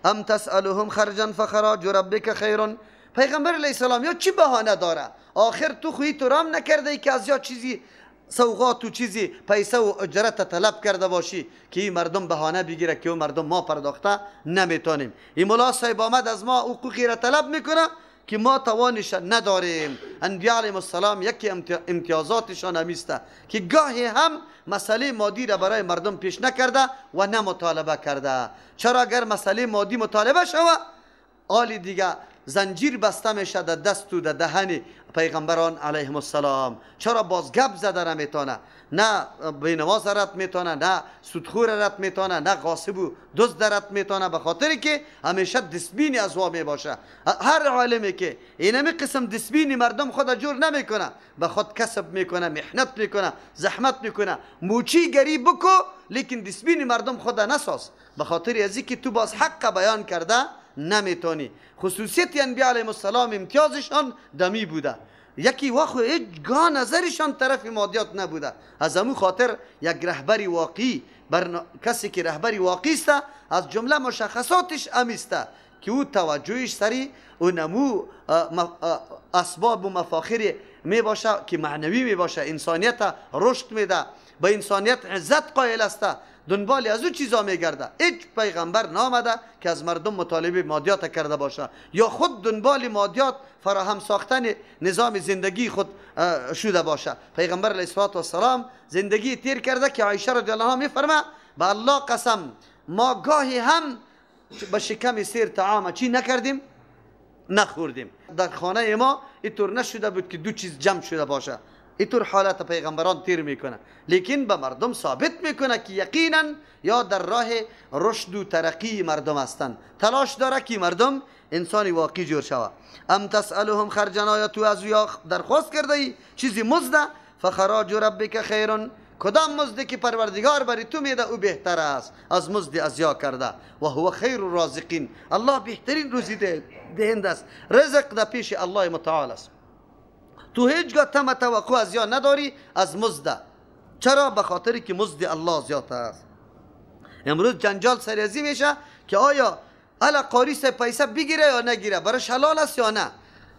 ام تسألهم خرجا فخراج ربک خیر. پیغمبر علیه السلام یا چی بهانه داره؟ آخر تو خویی تو رام نکرده ای که از یا چیزی سوغات و چیزی پیسه و اجرت طلب کرده باشی که این مردم بهانه بگیره که اون مردم ما پرداخته نمیتونیم. این ملا صاحب آمد از ما حقوقی را طلب میکنه که ما توانش نداریم. انبیاء علیهم السلام یکی امتیازاتشان همیسته که گاهی هم مسئله مادی را برای مردم پیش نکرده و نه مطالبه کرده. چرا اگر مسئله مادی مطالبه شوه آلی دیگه زنجیر بسته میشه در دست و در دهن پیغمبران علیهم السلام. چرا باز گپ زده نمیتونه، نه بینواز رد میتونه، نه سودخور رد میتونه، نه غاصب و دزد رد میتونه، به خاطر که همیشه دسبینی از وا میباشه. هر عالمی که اینمی قسم دسبینی مردم خود جور نمیکنه، به خود کسب میکنه، محنت میکنه، زحمت میکنه، موچی گری بکو لیکن دسبینی مردم خود نساز، به خاطر ازی که تو باز حق بیان کرده نمیتونی. خصوصیت انبیاء علیهم السلام امتیازشان دمی بوده، یکی وقت هیچگاه نظرشان طرف مادیات نبوده. از امو خاطر یک رهبری واقعی بر کسی که رهبری واقعی است از جمله مشخصاتش امیسته که او توجهش سری و نمو اسباب و مفاخر می باشه که معنوی می باشه، انسانیت رشد میده، به انسانیت عزت قائل است، دنبال از او چیزا میگرده. هیچ پیغمبر نامده که از مردم مطالبه مادیات کرده باشه یا خود دنبال مادیات فراهم ساختن نظام زندگی خود شده باشه. پیغمبر علیه الصلاة والسلام زندگی تیر کرده که عایشه رضی الله عنها میفرمه به الله قسم ما گاهی هم به شکم سیر طعام چی نکردیم، نخوردیم. در خانه ما اینطور نشده بود که دو چیز جمع شده باشه. اینطور حالت پیغمبران تیر میکنه، لیکن به مردم ثابت میکنه که یقینا یا در راه رشد و ترقی مردم هستند، تلاش داره که مردم انسان واقعی جور شوه. ام تسألهم خرجا، یا تو از او درخواست کرده ای چیزی مزده، فخراج ربک خیر، کدام مزدی که پروردگار بری تو میده او بهتر است از مزد از یا کرده. و هو خیر الرازقین، الله بهترین روزی دهنده است، رزق در پیش الله متعال است. تو هیچگاه تم توقع از یا نداری از مزد. چرا؟ به خاطر که مزد الله زیاد است. امروز جنجال سریزی میشه که آیا الا قاری سه پیسه بگیره یا نگیره، براش حلال است یا نه.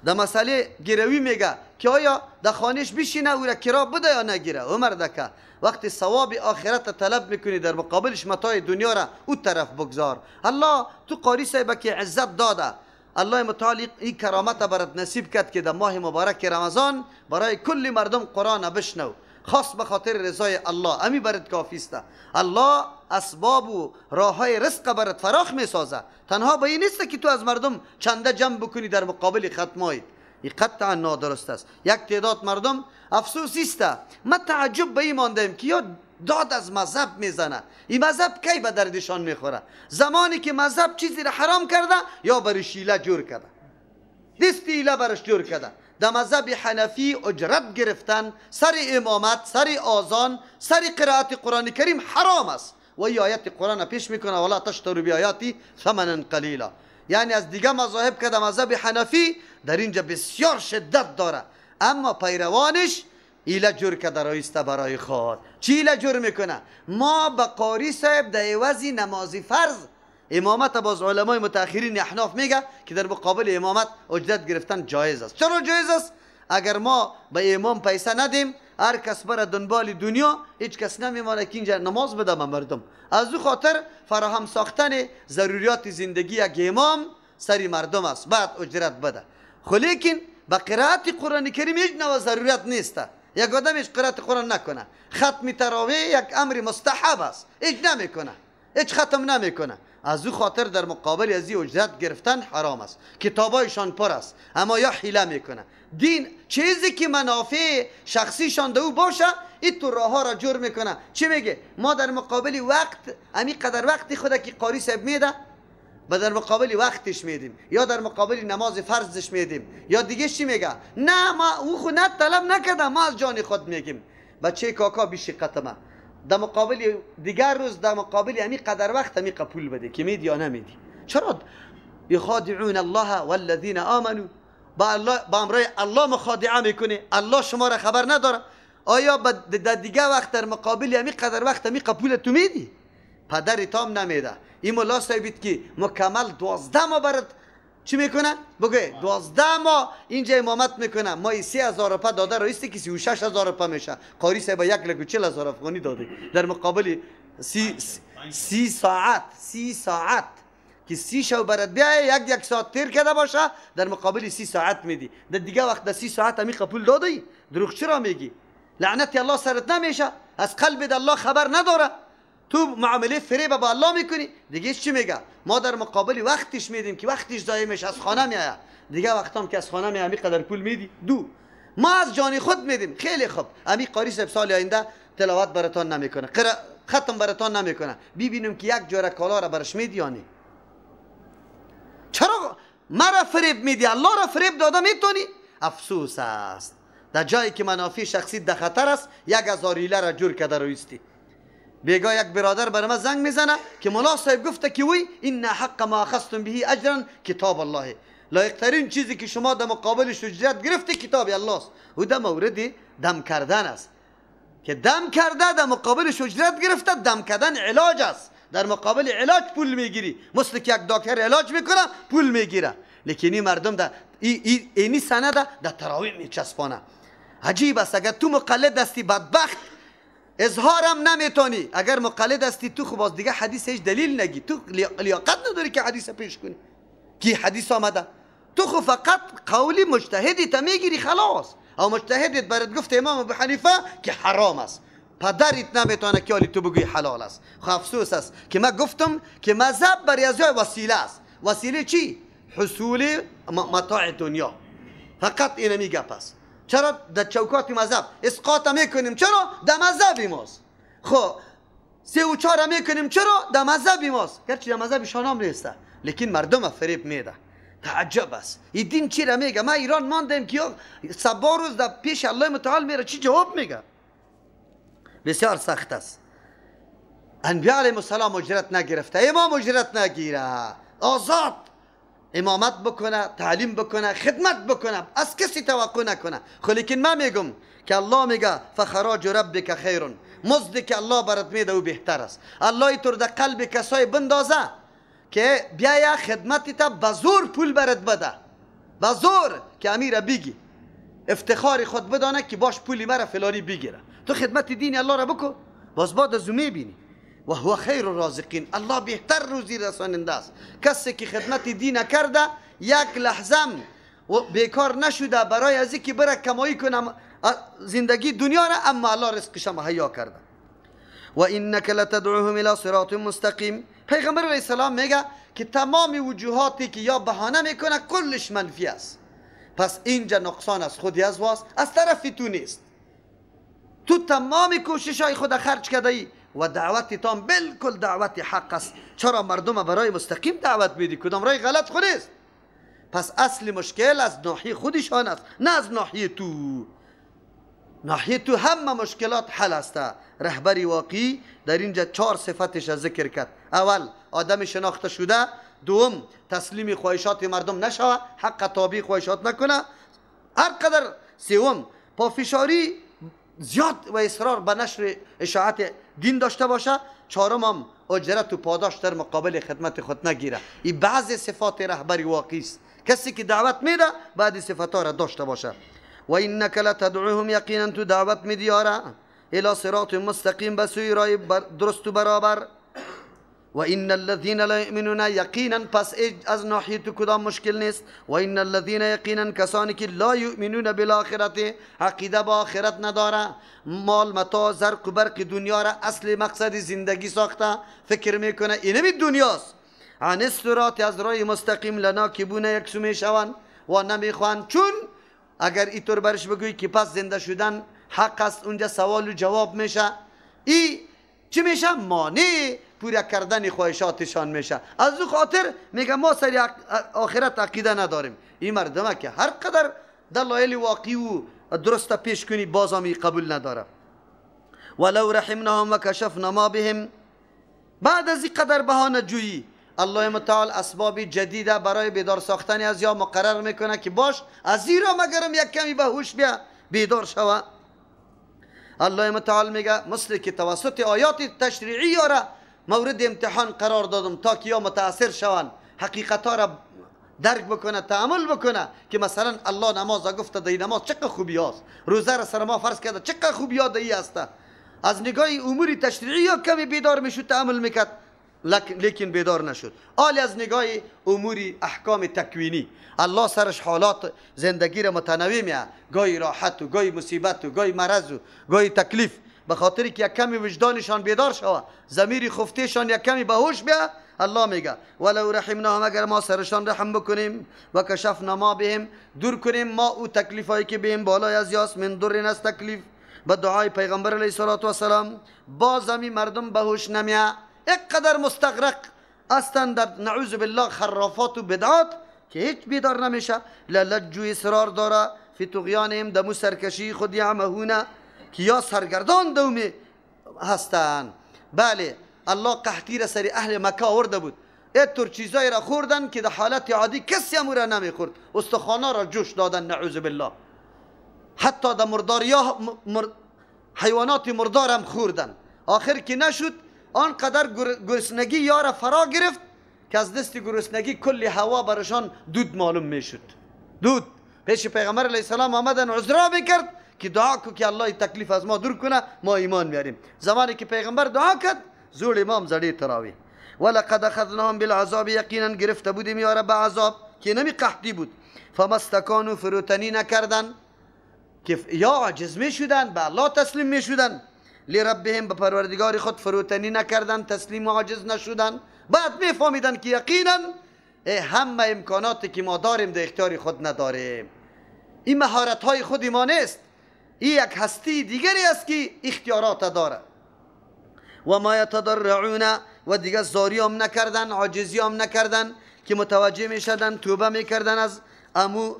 در مسئله گروی میگه که آیا در خانهش بشینه او را کرا بده یا نگیره. عمر دکه وقتی ثواب آخرت طلب میکنی در مقابلش متاع دنیا را او طرف بگذار. الله تو قاری صاحب که عزت داده، الله متعال این کرامت برات نصیب کرد که در ماه مبارک رمضان برای کل مردم قرآن بشنو، خاص به خاطر رضای الله، امی برات کافی است. الله اسباب و راههای رزق برات فراخ میسازه، تنها به این نیست که تو از مردم چنده جمع بکنی در مقابل ختمایت. این قطعا نادرست است. یک تعداد مردم افسوس است، ما تعجب به این ماندیم که یا داد از مذهب میزنه. این مذهب کی به دردشان میخوره؟ زمانی که مذهب چیزی را حرام کرده یا برش حیله جور کرده، دست حیله برش جور کرده. در مذهب حنفی اجرت گرفتن سر امامت، سر آذان، سر قرائت قرآن کریم حرام است و این آیت قرآن پیش میکنه ولا تشتروا بآیاتی ثمنا قلیلا. یعنی از دیگه مذاهب که در مذهب حنفی در اینجا بسیار شدت داره، اما پیروانش ایله جور که درایسته برای خود. چی ایله جور میکنه؟ ما به قاری صاحب در عوض نماز فرض امامت، باز علمای متأخرین احناف میگه که در مقابل امامت اجرت گرفتن جایز است. چرا جایز است؟ اگر ما به امام پیسه ندیم هر کس بره دنبال دنیا، هیچ کس نمیمانه که اینجا نماز بده به مردم. از او خاطر فراهم ساختن ضروریات زندگی یک امام سری مردم است، بعد اجرت بده. خو لیکن به قرائت قرآن کریم هیچ نوع ضرورت نیست. یک آدم هیچ قرائت قرآن نکنه، ختم تراویح یک امر مستحب است، هیچ نمیکنه، هیچ ختم نمیکنه. از او خاطر در مقابل از این اجرت گرفتن حرام است. کتابایشان پر است، اما یا حیله میکنه. دین چیزی که منافع شخصیشان در او باشه این تو راه ها را جور میکنه. چی میگه؟ ما در مقابل وقت امی قدر وقتی خود که قاری صاحب میده و در مقابل وقتش میدیم، یا در مقابل نماز فرضش میدیم، یا دیگه چی میگه؟ نه ما او خود نه طلب نکردم، ما از جان خود میگیم. بچه کاکا بیشی قطمه در مقابل دیگر روز در مقابل امی قدر وقت امی قبول بده که میدی یا نمیدی. چرا یخادعون الله والذین آمنوا؟ با الله، با امرای الله مخادعه میکنه، الله شما را خبر نداره. آیا در دیگه وقت در مقابل امی قدر وقت امی قبول تو میدی؟ پدر تام نمیده. این ملا صاحبیت که مکمل 12 ماه برات چی میکنه؟ بگه 12 ماه اینجا امامت میکنه، ما 3000 روپه داده رئیس که 36000 روپه میشه. قاری صاحب 1,40,000 افغانی داده در مقابل 30 ساعت، 30 ساعت که 30 شو برات بیای یک ساعت تیر کرده باشه، در مقابل 30 ساعت میدی. در دیگه وقت در 30 ساعت همی پول دادی. دروغ چرا میگی؟ لعنت الله سرت نمیشه، از قلب الله خبر نداره. تو معامله فریب با الله میکنی. دیگه چی میگه؟ ما در مقابل وقتش میدیم که وقتش ضایع میشه، از خانه میآید. دیگه وقتام که از خانه میآید همی قدر پول میدی. دو، ما از جان خود میدیم. خیلی خوب، همی قاری صاحب سال آینده تلاوت براتان نمیکنه، ختم براتان نمیکنه، ببینیم که یک جوره کالا را برش میدی یا نه. چرا مرا فریب میدی؟ الله را فریب داده میتونی؟ افسوس است. در جایی که منافع شخصی در خطر است، 1000 ایله را جور کرده رویستی. بیگا یک برادر برای ما زنگ میزنه که ملا صاحب گفته که وی این حق ما اخذتم به اجرا کتاب الله، لایق ترین چیزی که شما در مقابلش اجرت گرفته کتاب الله است. او در مورد دم کردن است که دم کرده در مقابلش اجرت گرفته. دم کردن علاج است، در مقابل علاج پول میگیری، مثل که یک دکتر علاج میکنه پول میگیره. لیکن این مردم در اینی سند در تراویح میچسبانه. عجیب است. اگر تو مقلد هستی بدبخت، اظهارم نمیتونی. اگر مقلد هستی تو خب باز دیگه حدیث هیچ دلیل نگی، تو لیاقت نداری که حدیث پیش کنی کی حدیث آمده. تو خب فقط قولی مجتهدی تا میگیری خلاص. او مجتهدت برات گفت امام ابو حنیفه که حرام است، پدرت نمیتونه که تو بگوی حلال است. خب افسوس است که من گفتم که مذهب برای از وسیله است. وسیله چی؟ حصول متاع دنیا. فقط اینو میگه. پس چرا در چوکات مذهب اسقاط میکنیم؟ چرا؟ در مذهب ماست. خب 3 و 4 میکنیم چرا؟ در مذهب ماست. گرچه در مذهب شان نیست، لیکن مردم فریب میده. تعجب است. این دین چی را میگه؟ ما ایران ماندیم که سبا روز در پیش الله متعال میره چی جواب میگه؟ بسیار سخت است. انبیاء علیهم السلام اجرت نگرفته، امام اجرت نگیره، آزاد امامت بکنه، تعلیم بکنه، خدمت بکنه، از کسی توقع نکنه. خب لیکن من میگم که الله میگه فخراج ربک خیر، مزد که الله برات میده او بهتر است. الله تو در قلب کسای بندازه که بیایا خدمتی تا بزور پول برات بده، بزور که امیر بگی افتخار خود بدانه که باش پولی مرا فلانی بگیره. تو خدمت دین الله را بکو، باز بعد از او میبینی. و هو خیر الرازقین، الله بهتر روزی رساننده است. کسی که خدمت دین کرده یک لحظه بیکار نشده برای از اینکه بره کمایی کنه زندگی دنیا را، اما الله رزقش مهیا کرده. و انک لتدعوهم الی صراط مستقیم. پیغمبر علیه السلام میگه که تمام وجوهاتی که یا بهانه میکنه کلش منفی است. پس اینجا نقصان از خودی از واست، از طرف تو نیست. تو تمام کوشش های خود خرج کرده ای و دعوت تام بالکل دعوت حق است. چرا مردم برای مستقیم دعوت میدی؟ کدام رای غلط خود است؟ پس اصل مشکل از ناحیه خودشان است، نه از ناحیه تو. ناحیه تو همه مشکلات حل است. رهبری واقعی در اینجا 4 صفتش ذکر کرد. اول آدم شناخته شده، دوم تسلیم خواهشات مردم نشوه، حق تابع خواهشات نکنه هر قدر، سوم پافشاری زیاد و اصرار به نشر اشاعت دین داشته باشه، چهارم هم اجرت و پاداش در مقابل خدمت خود نگیره. این بعض صفات رهبری واقعی است. کسی که دعوت میده بعد صفات را داشته باشه. و انک لتدعوهم، یقینا تو دعوت میدی آره الی صراط مستقیم، به سوی راه درست و برابر. و ان الذين لا یؤمنون، یقینا پس از ناحیه تو کدام مشکل نیست. و ان الذين یقینا کسانی که لا یؤمنون بالآخرة، عقیده با آخرت نداره، مال متاع زرق و برق دنیا را اصل مقصد زندگی ساخته، فکر میکنه اینمی دنیاست. عن الصراط، از راه مستقیم، لناکبون، یکسو میشوند و نمیخوان. چون اگر اینطور برش بگویی که پس زنده شدن حق است، اونجا سوال و جواب میشه، ای چی میشه؟ مانع پورا کردن خواهشاتشان میشه. از او خاطر میگه ما سر آخرت عقیده نداریم. این مردمه که هر قدر دلایل واقعی و درست پیش کنی باز هم قبول نداره. ولو رحمناهم و کشفنا ما بهم، بعد از این قدر بهانه جویی الله متعال اسباب جدیده برای بیدار ساختن از یا مقرر میکنه که باش از این را مگرم یک کمی به هوش بیا بیدار شوه. الله متعال میگه مثل که توسط آیات تشریعی یاره مورد امتحان قرار دادم تا که یا متاثر شوند، حقیقت ها را درک بکنه، تعامل بکنه که مثلا الله نماز گفته دی نماز چقدر خوبی هست، روزه را سر ما فرض کرده چقدر خوبی ها دی است. از نگاه امور تشریعی یا کمی بیدار میشد تعامل میکرد، لیکن بیدار نشد. آلی از نگاه امور احکام تکوینی الله سرش حالات زندگی را متنوع میه، گاهی راحت و گاهی مصیبت و گاهی مرض و گاهی تکلیف، به خاطر که یک کمی وجدانشان بیدار شوه، ضمیر خفتهشان یک کمی به هوش بیا. الله میگه ولو رحمناهم، اگر ما سرشان رحم بکنیم، و کشفنا ما بهم، دور کنیم ما او تکلیف هایی که بهم بالای از یاس، من ضر از تکلیف، به دعای پیغمبر علیه الصلاة والسلام، باز همی مردم به هوش نمیه، اینقدر مستغرق هستند در نعوذ بالله خرافات و بدعات که هیچ بیدار نمیشه. للجو اصرار داره فی طغیانهم، دمو سرکشی خود یعمهونه، که یا سرگردان دومی هستند. بله الله قحطی را سر اهل مکه آورده بود، اینطور چیزایی را خوردن که در حالت عادی کسی هم را نمیخورد، استخوانا را جوش دادن نعوذ بالله، حتی در مرداریا حیوانات مردار هم خوردن. آخر که نشد آنقدر گرسنگی یا را فرا گرفت که از دست گرسنگی کل هوا برشان دود معلوم میشد. دود پیش پیغمبر علیه السلام آمدن عذرا میکرد که دعا کو که الله تکلیف از ما دور کنه، ما ایمان میاریم. زمانی که پیغمبر دعا کرد زول امام زړی تراوی. ولقد اخذناهم بالعذاب، یقینا گرفته بودیم یارا به عذاب که نمی قحطی بود. فما استکانوا، فروتنی نکردن که یا عاجز میشدن به الله تسلیم میشدن، لربهم، به پروردگار خود فروتنی نکردن، تسلیم و عاجز نشدن. بعد میفهمیدن که یقینا همه امکاناتی که ما داریم در اختیار خود نداریم، این مهارت های خود ما نیست، این یک هستی دیگری است که اختیارات داره. و ما یتضرعون، و دیگه زاری هم نکردن، عاجزی هم نکردن که متوجه میشدن، توبه میکردن از امو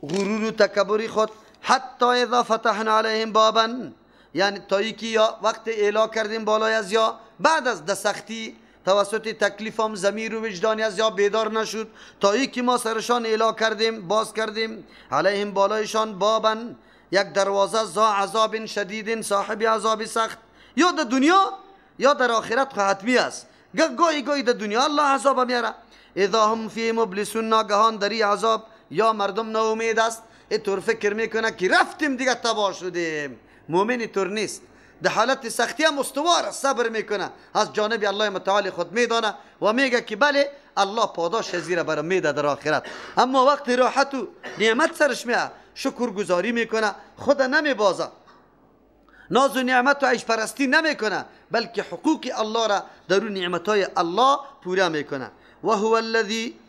غرور و تکبر خود. حتی اذا فتحنا علیهم بابا، یعنی تا که یا وقت اعلا کردیم بالای از یا بعد از دسختی توسط تکلیف هم ضمیر و وجدانی از یا بیدار نشد، تا که ما سرشان اعلا کردیم، باز کردیم علیهم بالایشان بابا، یک دروازه، ذا عذاب شدید، صاحب عذاب سخت، یا در دنیا یا در آخرت حتمی است. گاهی گاهی در دنیا الله عذاب میاره، اذا هم فی مبلسون، ناگهان در این عذاب یا مردم ناامید است، اینطور فکر میکنه که رفتیم دیگه تباه شدیم. مؤمن اینطور نیست، در حالت سختی هم استوار است، صبر میکنه، از جانب الله متعال خود میدانه و میگه که بله الله پاداش زیره برام میده در آخرت. اما وقت راحت و نعمت سرش میاد شکرگزاری میکنه، خود نمیبازه، ناز و نعمت و عیش پرستی نمیکنه، بلکه حقوق الله را در نعمت های الله پورا میکنه. و هو الذی،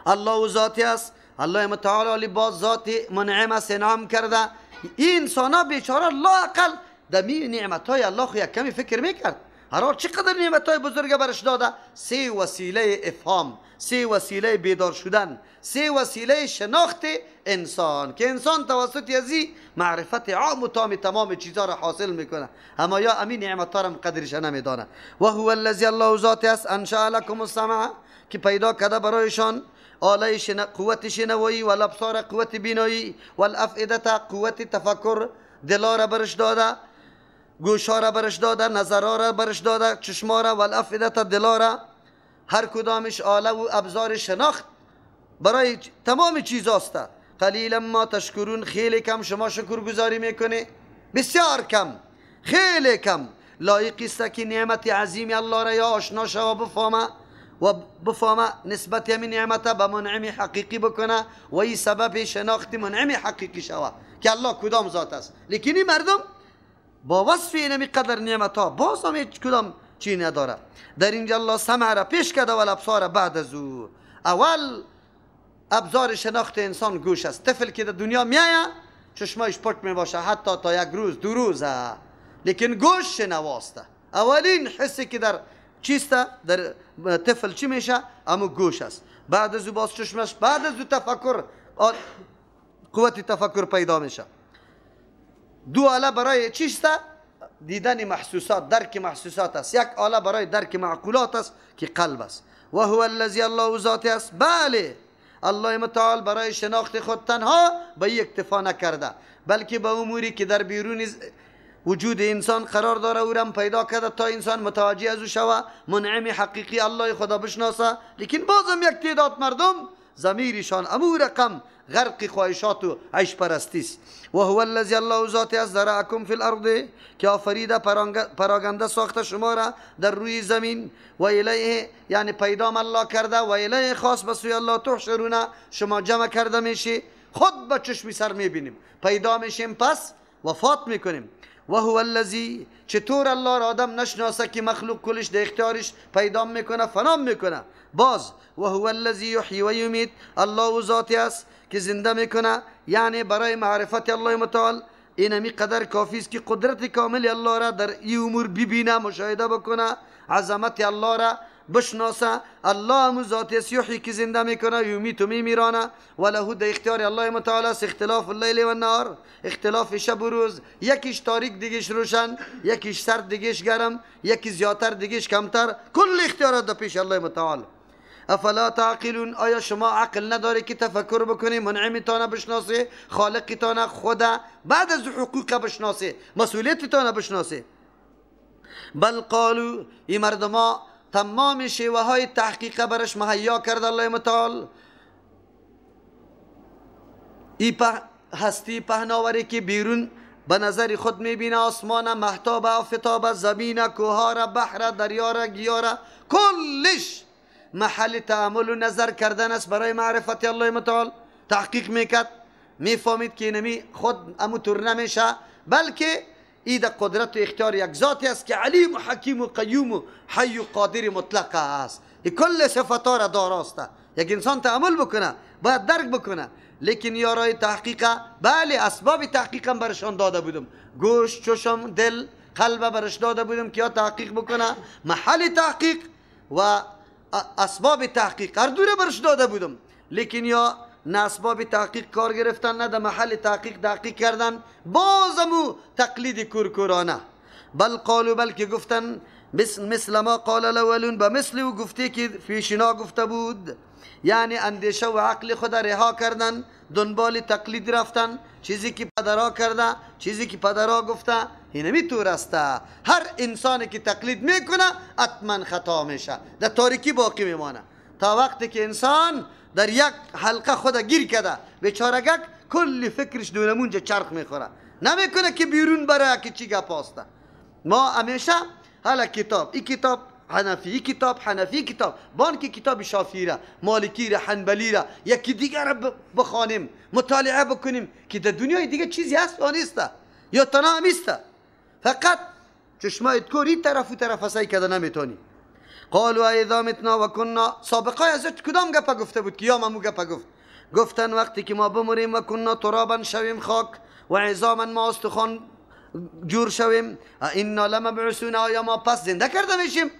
الله ذاتی است، الله متعال باز ذات منعم است، انعام کرده. این انسان ها بیچاره لااقل در نعمت های الله خو یک کمی فکر میکرد، هر چقدر نعمت های بزرگ برش داده. سه وسیله افهام، سه وسیله بیدار شدن، سه وسیله شناخت انسان که انسان توسط ازی معرفت عام و تام تمام چیزها را حاصل میکنه، اما یا امین نعمت ها را قدرش نمیدانه. و هو الذی، الله ذات است، انشأ لکم السمع، که پیدا کرده برایشان آله قوت شنوایی، و الابصار قوت بینایی، و الافئده قوت تفکر، دلا را برش داده، گوشا را برش داده، نظرها را برش داده، چشما را، و الافئده دلا را، هر کدامش آله و ابزار شناخت برای تمام چیزاست. قلیلا ما تشکرون، خیلی کم شما شکرگزاری میکنه، بسیار کم، خیلی کم. لایق است که نعمت عظیم الله را یا آشنا شوه بفهمه و بفهمه نسبت همین نعمت به منعم حقیقی بکنه و این سبب شناخت منعم حقیقی شوه که الله کدام ذات است. لیکن این مردم با وصف اینمی قدر نعمت ها باز هم هیچ کدام چی نداره. در اینجا الله سمع را پیش کرده و الابصار بعد از او. اول ابزار شناخت انسان گوش است. طفل که در دنیا میایه چشمایش پټ می باشه حتی تا یک روز دو روز، لیکن گوش شنواسته. اولین حسی که در چیست در طفل چی میشه؟ امو گوش است. بعد از او باز چشمش، بعد از او تفکر، قوت تفکر پیدا میشه. دو آله برای چیست؟ دیدن محسوسات، درک محسوسات است. یک آله برای درک معقولات است که قلب است. و هو الذی، الله ذات است. بله الله متعال برای شناخت خود تنها به این اکتفا نکرده، بلکه به اموری که در بیرون وجود انسان قرار داره، او را پیدا کرده تا انسان متوجه از او شوه، منعم حقیقی الله خدا بشناسه. لیکن بازم یک تعداد مردم ضمیرشان امو رقم غرق خواهشات و عیش پرستی است. و هو الذی الله ذات از ذرأکم فی الارض، که آفریده پراگنده ساخته شما را در روی زمین. و الیه، یعنی پیدام الله کرده، و الیه خاص به سوی الله تحشرون، شما جمع کرده میشی. خود به چشم سر میبینیم پیدا میشیم، پس وفات میکنیم. و هو الذی، چطور الله را آدم نشناسه که مخلوق کلش در اختیارش پیدا میکنه، فنا میکنه. باز و هو الذی یحیی و یمیت، الله او ذاتی است که زنده میکنه، یعنی برای معرفت الله متعال اینمی قدر کافی است که قدرت کامل الله را در این امور ببینه، مشاهده بکنه، عظمت الله را بشناسه. الله همو ذاتی است یحیی که زنده میکنه، یمیت و میمیرانه. و له در اختیار الله متعال است اختلاف اللیل و النهار، اختلاف شب و روز، یکیش تاریک دیگیش روشن، یکیش سرد دیگیش گرم، یکی زیادتر دیگیش کمتر، کل اختیارات در پیش الله متعال. افلا تعقلون، آیا شما عقل نداری که تفکر بکنی، منعمتان بشناسی، خالقتان خدا، بعد از حقوق بشناسی، مسئولیتتان بشناسی؟ بل قالوا، این مردما تمام شیوه های تحقیق برش مهیا کرد الله متعال. ای هستی پهناوری که بیرون به نظر خود میبینه، آسمان، مهتاب، آفتاب، زمین، کوه‌ها، بحر، دریا، گیاره، کلش محل تأمل و نظر کردن است برای معرفت الله متعال. تحقیق میکرد، میفهمید که نمی خود امو طور نمیشه، بلکه ای قدرت و اختیار یک ذاتی است که علیم و حکیم و قیوم و حی و قادر مطلق است. ای کل صفات را داراست. یک انسان تأمل بکنه، باید درک بکنه. لیکن یارای تحقیق، بله اسباب تحقیق هم برشان داده بودم، گوش، چشم، دل، قلب برش داده بودم که یا تحقیق بکنه، محل تحقیق و اسباب تحقیق هر دوره برش داده بودم. لیکن یا نه اسباب تحقیق کار گرفتن، نه در محل تحقیق تحقیق کردن، بازمو تقلید کورکورانه. بل قالوا، بلکه گفتن مثل ما قال الاولون، به مثل او گفته که پیشینا گفته بود، یعنی اندیشه و عقل خود رها کردن، دنبال تقلید رفتن، چیزی که پدرها کرده، چیزی که پدرها گفته، اینمی طور است. هر انسانی که تقلید میکنه حتما خطا میشه، در تاریکی باقی میمانه تا وقتی که انسان در یک حلقه خود گیر کرده، بیچارگک کل فکرش دونمونجا چرخ میخوره، نمیکنه که بیرون بره که چی گپ است. ما همیشه حالا کتاب، این کتاب حنفی، کتاب حنفی، کتاب بانک، کتاب شافعی را، مالکی را، حنبلی را، یکی دیگر را بخوانیم، مطالعه بکنیم که در دنیای دیگه چیزی هست یا نیست، یا تنها همیست. فقط چشمایت کور این طرف و طرف سعی کرده نمیتونی. قالوا اذا متنا و کنا، سابقه از کدام گپه گفته بود که یا ممو گپه گفت؟ گفتن وقتی که ما بمریم و کنا ترابا شویم خاک و عظاما ما استخوان جور شویم، انا لمبعوثون، آیا ما پس زنده کرده میشیم؟